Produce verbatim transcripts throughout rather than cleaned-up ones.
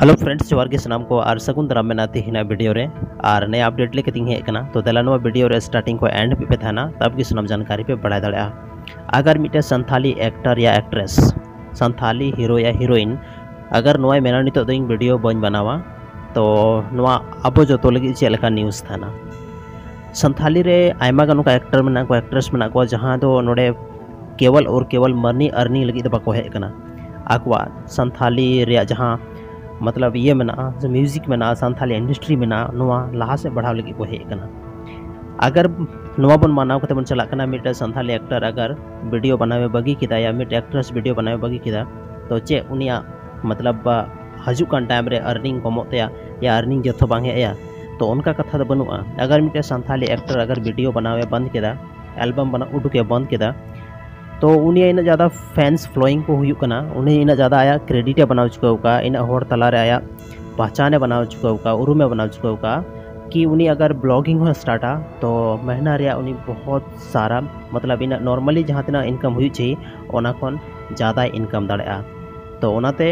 Hello friends, ᱡᱚᱦᱟᱨ ᱜᱮ ᱥᱟᱱᱟᱢ ᱠᱚ ᱟᱨ ᱥᱟᱹᱜᱩᱱ ᱫᱟᱨᱟᱢ ᱢᱮᱱᱟᱜᱼᱟ ᱛᱮᱦᱮᱧᱟᱜ ᱵᱷᱤᱰᱤᱭᱳ ᱨᱮ᱾ ᱟᱨ ᱱᱤᱭᱟᱹ ᱟᱯᱰᱮᱴ ᱞᱟᱹᱜᱤᱫ ᱤᱧ ᱦᱮᱡ ᱟᱠᱟᱱᱟ, ᱛᱚ ᱫᱮᱞᱟ ᱱᱚᱣᱟ ᱵᱷᱤᱰᱤᱭᱳ ᱨᱮ ᱥᱴᱟᱨᱴᱤᱝ ᱠᱷᱚᱱ ᱮᱱᱰ ᱦᱟᱹᱵᱤᱡ ᱯᱮ ᱛᱟᱦᱮᱱᱟ, ᱛᱟᱵ ᱜᱮ ᱥᱟᱱᱟᱢ ᱡᱟᱱᱠᱟᱨᱤ ᱯᱮ ᱵᱟᱲᱟᱭ ᱫᱟᱲᱮᱭᱟᱜᱼᱟ᱾ ᱟᱜᱟᱨ ᱢᱤᱫᱴᱮᱱ ᱥᱟᱱᱛᱷᱟᱞᱤ ᱮᱠᱴᱟᱨ ᱭᱟ ᱮᱠᱴᱨᱮᱥ, ᱥᱟᱱᱛᱷᱟᱞᱤ ᱦᱤᱨᱳ ᱭᱟ ᱦᱤᱨᱳᱭᱤᱱ ᱟᱜᱟᱨ ᱱᱚᱣᱟᱭ ᱢᱮᱱᱟ ᱱᱤᱛᱚᱜ ᱫᱚ ᱤᱧ ᱵᱷᱤᱰᱤᱭᱳ ᱵᱟᱹᱧ ᱵᱮᱱᱟᱣᱟ, ᱛᱚ ᱱᱚᱣᱟ ᱟᱵᱚ ᱡᱚᱛᱚ ᱞᱟᱹᱜᱤᱫ ᱪᱮᱫ ᱞᱮᱠᱟ ᱱᱤᱭᱩᱡᱽ ᱛᱟᱦᱮᱱᱟ? ᱥᱟᱱᱛᱷᱟᱞᱤ ᱨᱮ ᱟᱭᱢᱟ ᱜᱟᱱ ᱚᱱᱠᱟ ᱮᱠᱴᱟᱨ ᱢᱮᱱᱟᱜ ᱠᱚᱣᱟ, ᱮᱠᱴᱨᱮᱥ ᱢᱮᱱᱟᱜ ᱠᱚᱣᱟ, ᱡᱟᱦᱟᱸ ᱫᱚ ᱱᱚᱰᱮ ᱠᱮᱵᱚᱞ ᱟᱨ ᱠᱮᱵᱚᱞ ᱢᱟᱹᱱᱤ ᱟᱨᱱᱤᱝ ᱞᱟᱹᱜᱤᱫ ᱫᱚ ᱵᱟᱠᱚ ᱦᱮᱡ ᱟᱠᱟᱱᱟ᱾ ᱟᱠᱚᱣᱟᱜ ᱥᱟᱱᱛᱷᱟᱞᱤ ᱨᱮᱭᱟᱜ ᱡᱟᱦᱟᱸ ᱢᱚᱛᱞᱚᱵ ᱤᱭᱟᱹ ᱢᱮᱱᱟᱜᱼᱟ, ᱡᱮ ᱢᱤᱭᱩᱡᱤᱠ ᱢᱮᱱᱟᱜᱼᱟ, ᱥᱟᱱᱛᱷᱟᱞᱤ ᱤᱱᱰᱟᱥᱴᱨᱤ ᱢᱮᱱᱟᱜᱼᱟ, ᱱᱚᱣᱟ ᱞᱟᱦᱟ ᱥᱮᱫ ᱵᱟᱲᱦᱟᱣ ᱞᱟᱹᱜᱤᱫ ᱠᱚ ᱦᱮᱡ ᱟᱠᱟᱱᱟ᱾ ᱟᱜᱟᱨ ᱱᱚᱣᱟ ᱵᱚᱱ ᱢᱟᱱᱟᱣ ᱠᱟᱛᱮ ᱵᱚᱱ ᱪᱟᱞᱟᱜ ᱠᱟᱱᱟ, ᱢᱤᱫᱴᱮᱱ ᱥᱟᱱᱛᱷᱟᱞᱤ ᱮᱠᱴᱟᱨ ᱟᱜᱟᱨ ᱵᱷᱤᱰᱤᱭᱳ ᱵᱮᱱᱟᱣᱮ ᱵᱟᱹᱜᱤ ᱠᱮᱫᱟ ᱭᱟ ᱢᱤᱫ ᱮᱠᱴᱨᱮᱥ ᱵᱷᱤᱰᱤᱭᱳ ᱵᱮᱱᱟᱣᱮ ᱵᱟᱹᱜᱤ ᱠᱮᱫᱟ, ᱛᱚ ᱪᱮᱫ ᱩᱱᱤᱭᱟᱜ ᱢᱚᱛᱞᱚᱵ ᱦᱤᱡᱩᱜ ᱠᱟᱱ ᱴᱟᱭᱤᱢ ᱨᱮ ᱟᱨᱱᱤᱝ ᱠᱚᱢᱚᱜ ᱛᱟᱭᱟ ᱭᱟ ᱟᱨᱱᱤᱝ ᱡᱚᱛᱚ ᱵᱟᱝ ᱦᱮᱡ ᱟᱭᱟ? ᱛᱚ ᱚᱱᱠᱟ ᱠᱟᱛᱷᱟ ᱫᱚ ᱵᱟᱹᱱᱩᱜᱼᱟ᱾ ᱟᱜᱟᱨ ᱢᱤᱫᱴᱮᱱ ᱥᱟᱱᱛᱷᱟᱞᱤ ᱮᱠᱴᱟᱨ ᱟᱜᱟᱨ ᱵᱷᱤᱰᱤᱭᱳ ᱵᱮᱱᱟᱣᱮ ᱵᱚᱱᱫ ᱠᱮᱫᱟ, ᱮᱞᱵᱟᱢ ᱵᱮᱱᱟᱣ ᱩᱰᱩᱠᱮ ᱵᱚᱱᱫ ᱠᱮᱫᱟ, ᱛᱚ ᱩᱱᱤᱭᱟᱜ ᱤᱱᱟᱹᱜ ᱡᱟᱫᱟ ᱯᱷᱮᱱᱥ ᱯᱷᱞᱳᱭᱤᱝ ᱠᱚ ᱦᱩᱭᱩᱜ ᱠᱟᱱᱟ, ᱩᱱᱤ ᱤᱱᱟᱹᱜ ᱡᱟᱫᱟ ᱟᱭᱟᱜ ᱠᱨᱮᱰᱤᱴ ᱮ ᱵᱮᱱᱟᱣ ᱪᱩᱠᱟᱹᱣ ᱠᱟᱜᱼᱟ, ᱤᱱᱟᱹᱜ ᱦᱚᱲ ᱛᱟᱞᱟᱨᱮ ᱟᱭᱟᱜ ᱯᱟᱦᱪᱟᱱ ᱮ ᱵᱮᱱᱟᱣ ᱪᱩᱠᱟᱹᱣ ᱠᱟᱜᱼᱟ, ᱩᱨᱩᱢ ᱮ ᱵᱮᱱᱟᱣ ᱪᱩᱠᱟᱹᱣ ᱠᱟᱜᱼᱟ, ᱠᱤ ᱩᱱᱤ ᱟᱜᱟᱨ ᱵᱞᱚᱜᱤᱝ ᱦᱚᱸ ᱥᱴᱟᱨᱴᱟ, ᱛᱚ ᱢᱟᱹᱦᱱᱟᱹ ᱨᱮᱭᱟᱜ ᱩᱱᱤ ᱵᱚᱦᱚᱛ ᱥᱟᱨᱟ ᱢᱚᱛᱞᱚᱵ ᱤᱱᱟᱹᱜ ᱱᱚᱨᱢᱟᱞᱤ ᱡᱟᱦᱟᱸ ᱛᱤᱱᱟᱹᱜ ᱤᱱᱠᱟᱢ ᱦᱩᱭᱩᱜ ᱪᱟᱹᱦᱤ, ᱚᱱᱟ ᱠᱷᱚᱱ ᱡᱟᱫᱟᱭ ᱤᱱᱠᱟᱢ ᱫᱟᱲᱮᱭᱟᱜᱼᱟ᱾ ᱛᱚ ᱚᱱᱟᱛᱮ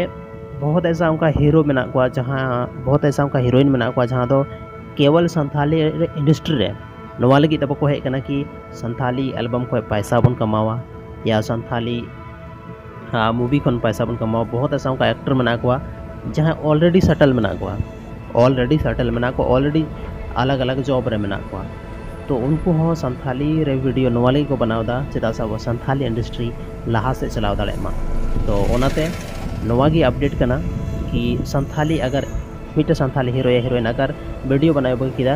ᱵᱚᱦᱚᱛ ᱮᱥᱟ ᱚᱱᱠᱟ ᱦᱤᱨᱳ ᱢᱮᱱᱟᱜ ᱠᱚᱣᱟ, ᱡᱟᱦᱟᱸ ᱵᱚᱦᱚᱛ ᱮᱥᱟ ᱚᱱᱠᱟ ᱦᱤᱨᱳᱭᱤᱱ ᱢᱮᱱᱟᱜ ᱠᱚᱣᱟ, ᱡᱟᱦᱟᱸ ᱫᱚ ᱠᱮᱵᱚᱞ ᱥᱟᱱᱛᱷᱟᱞᱤ ᱤᱱᱰᱟᱥᱴᱨᱤ ᱨᱮ ᱱᱚᱣᱟ ᱞᱟᱹᱜᱤᱫ ᱫᱚ ᱵᱟᱠᱚ ᱦᱮᱡ ᱠᱟᱱᱟ ᱠᱤ ᱥᱟᱱᱛᱷᱟᱞᱤ ᱮᱞᱵᱟᱢ ᱠᱷᱚᱱ ᱯᱟᱭᱥᱟ ᱵᱚᱱ ᱠᱟᱢᱟᱣᱟ ᱭᱟ ᱥᱟᱱᱛᱷᱟᱞᱤ ᱢᱩᱵᱷᱤ ᱠᱷᱚᱱ ᱯᱟᱭᱥᱟ ᱵᱚᱱ ᱠᱟᱢᱟᱣᱟ᱾ ᱵᱚᱦᱚᱛ ᱮᱥᱟ ᱚᱱᱠᱟ ᱮᱠᱴᱟᱨ ᱢᱮᱱᱟᱜ ᱠᱚᱣᱟ ᱡᱟᱦᱟᱸᱭ ᱚᱞᱨᱮᱰᱤ ᱥᱮᱴᱮᱞ ᱢᱮᱱᱟᱜ ᱠᱚᱣᱟ, ᱚᱞᱨᱮᱰᱤ ᱥᱮᱴᱮᱞ ᱢᱮᱱᱟᱜ ᱠᱚᱣᱟ, ᱚᱞᱨᱮᱰᱤ ᱟᱞᱟᱜᱽ ᱟᱞᱟᱜᱽ ᱡᱚᱵ ᱨᱮ ᱢᱮᱱᱟᱜ ᱠᱚᱣᱟ᱾ ᱛᱚ ᱩᱱᱠᱩ ᱦᱚᱸ ᱥᱟᱱᱛᱷᱟᱞᱤ ᱨᱮ ᱵᱷᱤᱰᱤᱭᱳ ᱱᱚᱣᱟ ᱞᱟᱹᱜᱤᱫ ᱠᱚ ᱵᱮᱱᱟᱣ ᱮᱫᱟ, ᱪᱮᱫᱟᱜ ᱥᱮ ᱟᱵᱚ ᱥᱟᱱᱛᱷᱟᱞᱤ ᱤᱱᱰᱟᱥᱴᱨᱤ ᱞᱟᱦᱟ ᱥᱮᱫ ᱪᱟᱞᱟᱣ ᱫᱟᱲᱮᱭᱟᱜ ᱢᱟ᱾ ᱛᱚ ᱚᱱᱟᱛᱮ ᱱᱚᱣᱟ ᱜᱮ ᱟᱯᱰᱮᱴ ᱠᱟᱱᱟ ᱠᱤ ᱥᱟᱱᱛᱷᱟᱞᱤ ᱟᱜᱟᱨ ᱢᱤᱫᱴᱮᱱ ᱥᱟᱱᱛᱷᱟᱞᱤ ᱦᱤᱨᱳ ᱭᱟ ᱦᱤᱨᱳᱭᱤᱱ ᱟᱜᱟᱨ ᱵᱷᱤᱰᱤᱭᱳ ᱵᱮᱱᱟᱣ ᱵᱟᱹᱜᱤ ᱠᱮᱫᱟ,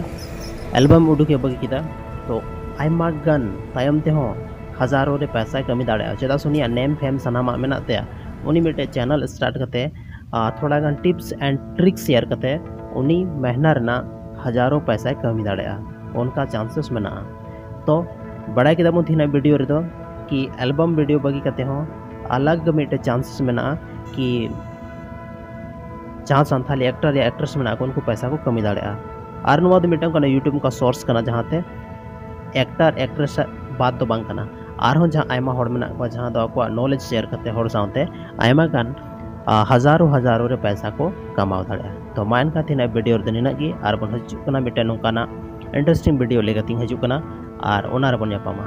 ᱮᱞᱵᱟᱢ ᱩᱰᱩᱠᱮ ᱵᱟᱹᱜᱤ ᱠᱮᱫᱟ, ᱛᱚ ᱟᱭᱢᱟ ᱜᱟᱱ ᱛᱟᱭᱚᱢ ᱛᱮᱦᱚᱸ ᱦᱟᱡᱟᱨᱚ ᱨᱮ ᱯᱚᱭᱥᱟᱭ ᱠᱟᱹᱢᱤ ᱫᱟᱲᱮᱭᱟᱜᱼᱟ, ᱪᱮᱫᱟᱜ ᱥᱮ ᱩᱱᱤᱭᱟᱜ ᱱᱮᱢ ᱯᱷᱮᱢ ᱥᱟᱱᱟᱢᱟᱜ ᱢᱮᱱᱟᱜ ᱛᱟᱭᱟ᱾ ᱩᱱᱤ ᱢᱤᱫᱴᱮᱡ ᱪᱮᱱᱮᱞ ᱥᱴᱟᱨᱴ ᱠᱟᱛᱮ ᱟᱨ ᱛᱷᱚᱲᱟ ᱜᱟᱱ ᱴᱤᱯᱥ ᱮᱱᱰ ᱴᱨᱤᱠᱥ ᱥᱮᱭᱟᱨ ᱠᱟᱛᱮ ᱩᱱᱤ ᱢᱮᱦᱱᱟ ᱨᱮᱱᱟᱜ ᱦᱟᱡᱟᱨᱚ ᱯᱚᱭᱥᱟᱭ ᱠᱟᱹᱢᱤ ᱫᱟᱲᱮᱭᱟᱜᱼᱟ, ᱚᱱᱠᱟ ᱪᱟᱱᱥᱮᱥ ᱢᱮᱱᱟᱜᱼᱟ᱾ ᱛᱚ ᱵᱟᱲᱟᱭ ᱠᱮᱫᱟ ᱵᱚᱱ ᱛᱮᱦᱮᱧᱟᱜ ᱵᱷᱤᱰᱤᱭᱳ ᱨᱮᱫᱚ ᱠᱤ ᱮᱞᱵᱟᱢ ᱵᱷᱤᱰᱤᱭᱳ ᱵᱟᱹᱜᱤ ᱠᱟᱛᱮ ᱦᱚᱸ ᱟᱞᱟᱜᱽ ᱜᱮ ᱢᱤᱫᱴᱮᱡ ᱪᱟᱱᱥᱮᱥ ᱢᱮᱱᱟᱜᱼᱟ ᱠᱤ ᱡᱟᱦᱟᱸ ᱥᱟᱱᱛᱷᱟᱞᱤ ᱮᱠᱴᱟᱨ ᱭᱟ ᱮᱠᱴᱨᱮᱥ ᱢᱮᱱᱟᱜ ᱠᱚ ᱩᱱᱠᱩ ᱯᱚᱭᱥᱟ ᱠᱚ ᱠᱟᱹᱢᱤ ᱫᱟᱲᱮᱭᱟᱜᱼᱟ᱾ ᱟᱨ ᱱᱚᱣᱟ ᱫᱚ ᱢᱤᱫᱴᱟᱝ ᱠᱟᱱᱟ ᱭᱩᱴᱩᱵᱽ ᱚᱱᱠᱟ ᱥᱳᱨᱥ ᱠᱟᱱᱟ ᱡᱟᱦᱟᱸᱛᱮ ᱮᱠᱴᱟᱨ ᱮᱠᱴᱨᱮᱥ ᱵᱟᱫ ᱫᱚ ᱵᱟᱝ ᱠᱟᱱᱟ, ᱟᱨᱦᱚᱸ ᱡᱟᱦᱟᱸ ᱟᱭᱢᱟ ᱦᱚᱲ ᱢᱮᱱᱟᱜ ᱠᱚᱣᱟ ᱡᱟᱦᱟᱸ ᱫᱚ ᱟᱠᱚᱣᱟᱜ ᱱᱚᱞᱮᱡᱽ ᱥᱮᱭᱟᱨ ᱠᱟᱛᱮ ᱦᱚᱲ ᱥᱟᱶᱛᱮ ᱟᱭᱢᱟ ᱜᱟᱱ ᱦᱟᱡᱟᱨᱚ ᱦᱟᱡᱟᱨᱚ ᱨᱮ ᱯᱟᱭᱥᱟ ᱠᱚ ᱠᱟᱢᱟᱣ ᱫᱟᱲᱮᱭᱟᱜᱼᱟ᱾ ᱛᱚ ᱢᱟ ᱮᱱᱠᱷᱟᱱ ᱛᱮᱦᱮᱧᱟᱜ ᱵᱷᱤᱰᱤᱭᱳ ᱨᱮᱫᱚ ᱱᱤᱱᱟᱹᱜ ᱜᱮ, ᱟᱨ ᱵᱚᱱ ᱦᱤᱡᱩᱜ ᱠᱟᱱᱟ ᱢᱤᱫᱴᱮᱱ ᱱᱚᱝᱠᱟᱱᱟᱜ ᱤᱱᱴᱟᱨᱮᱥᱴᱤᱝ ᱵᱷᱤᱰᱤᱭᱳ ᱞᱟᱹᱭ ᱠᱟᱛᱮᱧ ᱦᱤᱡᱩᱜ ᱠᱟᱱᱟ, ᱟᱨ ᱚᱱᱟ ᱨᱮᱵᱚᱱ ᱧᱟᱯᱟᱢᱟ᱾